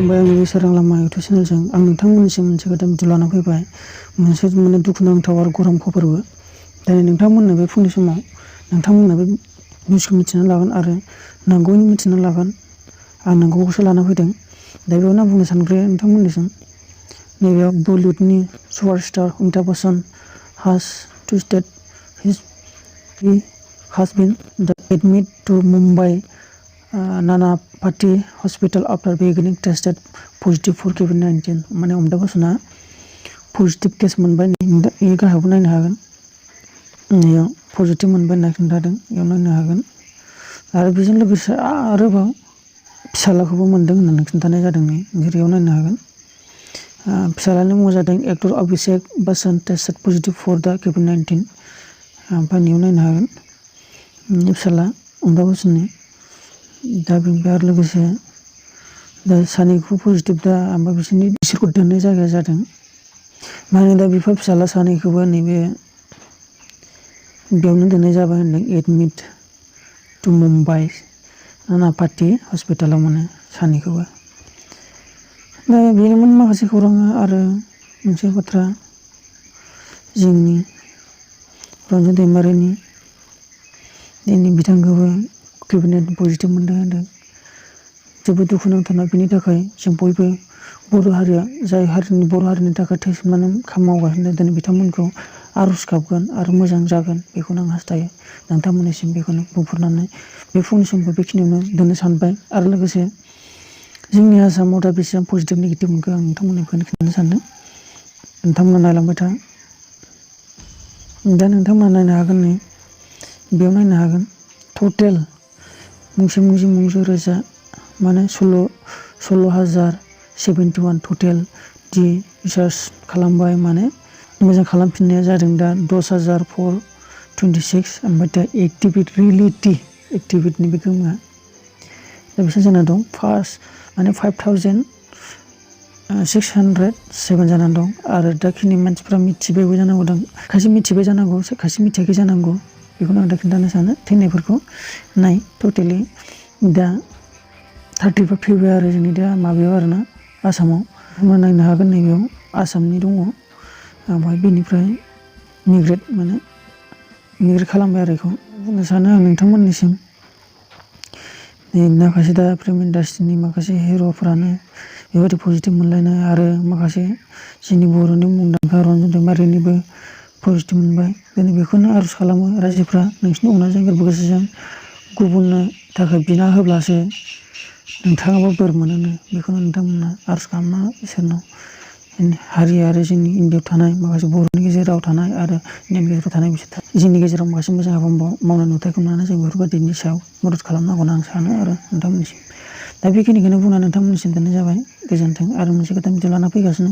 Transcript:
खुलुमबाय आंनि सोरां लामा इउटुब चेनेलजों आं नोंथांमोननिसिम मोनसे गोदान भिडिअ लाना फैबाय। मोनसे दुखुनांथाव आरो गरम खबरबो। दिनै नोंथांमोननो बे फुंनि समाव नोंथांमोननो बे निउसखौ मिथिना लागोन आरो नांगौनि मिथिना लागोन। आं नांगौखौसो लाना फैदों। दा बेयावनो आं बुंनो सानग्रोयो नोंथांमोननिसिम नैबेयाव बलिउडनि superstar Amitabh Bachchan has twisted he has been admitted to Mumbai Nanapati Hospital after being tested positive for COVID-19. माने अमिताभ बच्चना पजिटिभ केस मोनबाय। बे गाहायावबो नायनो हागोन। बेयाव पजिटिभ मोनबाय होनना खोन्थादों। बेयाव नायनो हागोन। आरो बेजों लोगोसे आरोबाव फिसालाखौबो मोन्दों होननानै खोन्थानाय जादों। बेयाव नायनो हागोन। फिसालानि मुङा जादों actor Abhishek Bachchan tested positive four दा COVID-19। ओमफ्राय बेयाव नायनो हागोन। फिसाला अमिताभ बच्चननि दा बेनिफ्राय आरो लोगोसे दा सानैखौबो पजिटिभ दा ओमफ्राय बिसोरखौ दोननाय जायगाया जादों माने दा बिफा फिसाला सानैखौबो नैबे बेयावनो दोननाय जाबाय होनदों एडमिट टु मुम्बाइ नानापाटि हस्पिटालाव माने सानैखौबो। दा बेनोमोन माखासे खौराङा आरो मोनसे बाथ्रा जोंनि रन्जन दैमारिनि दिनै बिथांखौबो COVID-19 पजिटिभ मोनदों होनदों। जोबोद दुखुनांथाव बेनि थाखाय जों बयबो बर' हारिया जाय हारिनि बर' हारिनि थाखाय थैसोमनानै खामानि मावगासिनो दिनै बिथांमोनखौ आर'ज गाबगोन आरो मोजां जागोन बेखौनो आं हास्थायो। नोंथांमोननिसिम बेखौनो बुंफोरनानै बे फुंनि समखौ बेखिनियावनो दोननो सानबाय। आरो लोगोसे जोंनि आसामाव दा बेसेबां पजिटिभ नेगेटिभ मोनखो आं नोंथांमोननिखौनो खिन्थानो सानदों। नोंथांमोना नायलांबाय था। दा नोंथांमोना नायनो हागोन। नै बेयाव नायनो हागोन। टटेल मुंसे रोजा माने 16,071 टटेल दि रिसार्च खालामबाय माने मोजां खालामफिननाया जादों दा 10,426 ओमफ्राय दा एक्टिभेटनि बे गोहोमा दा बिसोर जाना दं फार्स्ट माने 5,607 जाना दं। आरो दाखिनि मानसिफ्रा मिथिबायबो जानांगौ दं। खायसे मिथिबाय जानांगौ खायसे मिथियाखै जानांगौ। बेखौनो आं दा खिन्थानो सानो थैनायफोरखौ नाय टटेलि दा 35 फैबाय आरो जोंनि दा माबायाव आरोना आसामाव नायनो हागोन। नैबेयाव आसामनि दङ। ओमफ्राय बेनिफ्राय मिग्रेट खालामबाय आरो बेखौ बुंनो सानो आं नोंथांमोननिसिम माखासे दा फिल्म इन्डास्ट्रिनि माखासे हिर'फ्रानो बेबायदि पजिटिभ मोनलायनाय आरो माखासे जोंनि बर'नि मुंदांखा रन्जन दैमारिनिबो पजिटिभ मोनबाय। दिनै बेखौनो आर'ज खालामो रायजोफ्रा नोंसिनि अननायजों गोरबो गोसोजों गुबुननो थाखाय बिना होब्लासो नोंथाङाबो बोर मोनोनो बेखौनो नोंथांमोना आर'ज खालामना इसोरनाव हारि आरो जोंनि इन्डियायाव थानाय माखासे बर'नि गेजेराव थानाय आरो इन्डियानि गेजेराव थानाय बिसोर जोंनि गेजेराव माखासे मोजां हाबा मावनाय नुथायखौ नुनानै जों बेफोरबायदिनि सायाव मदद खालामनांगौ होनना आं सानो आरो नोंथांमोननिसिम दा बेखिनिखौनो बुंना नोंथांमोननिसिम दोननाय जाबाय। गोजोन्थों। आरो मोनसे गोदान भिडिअ लाना फैगासिनो।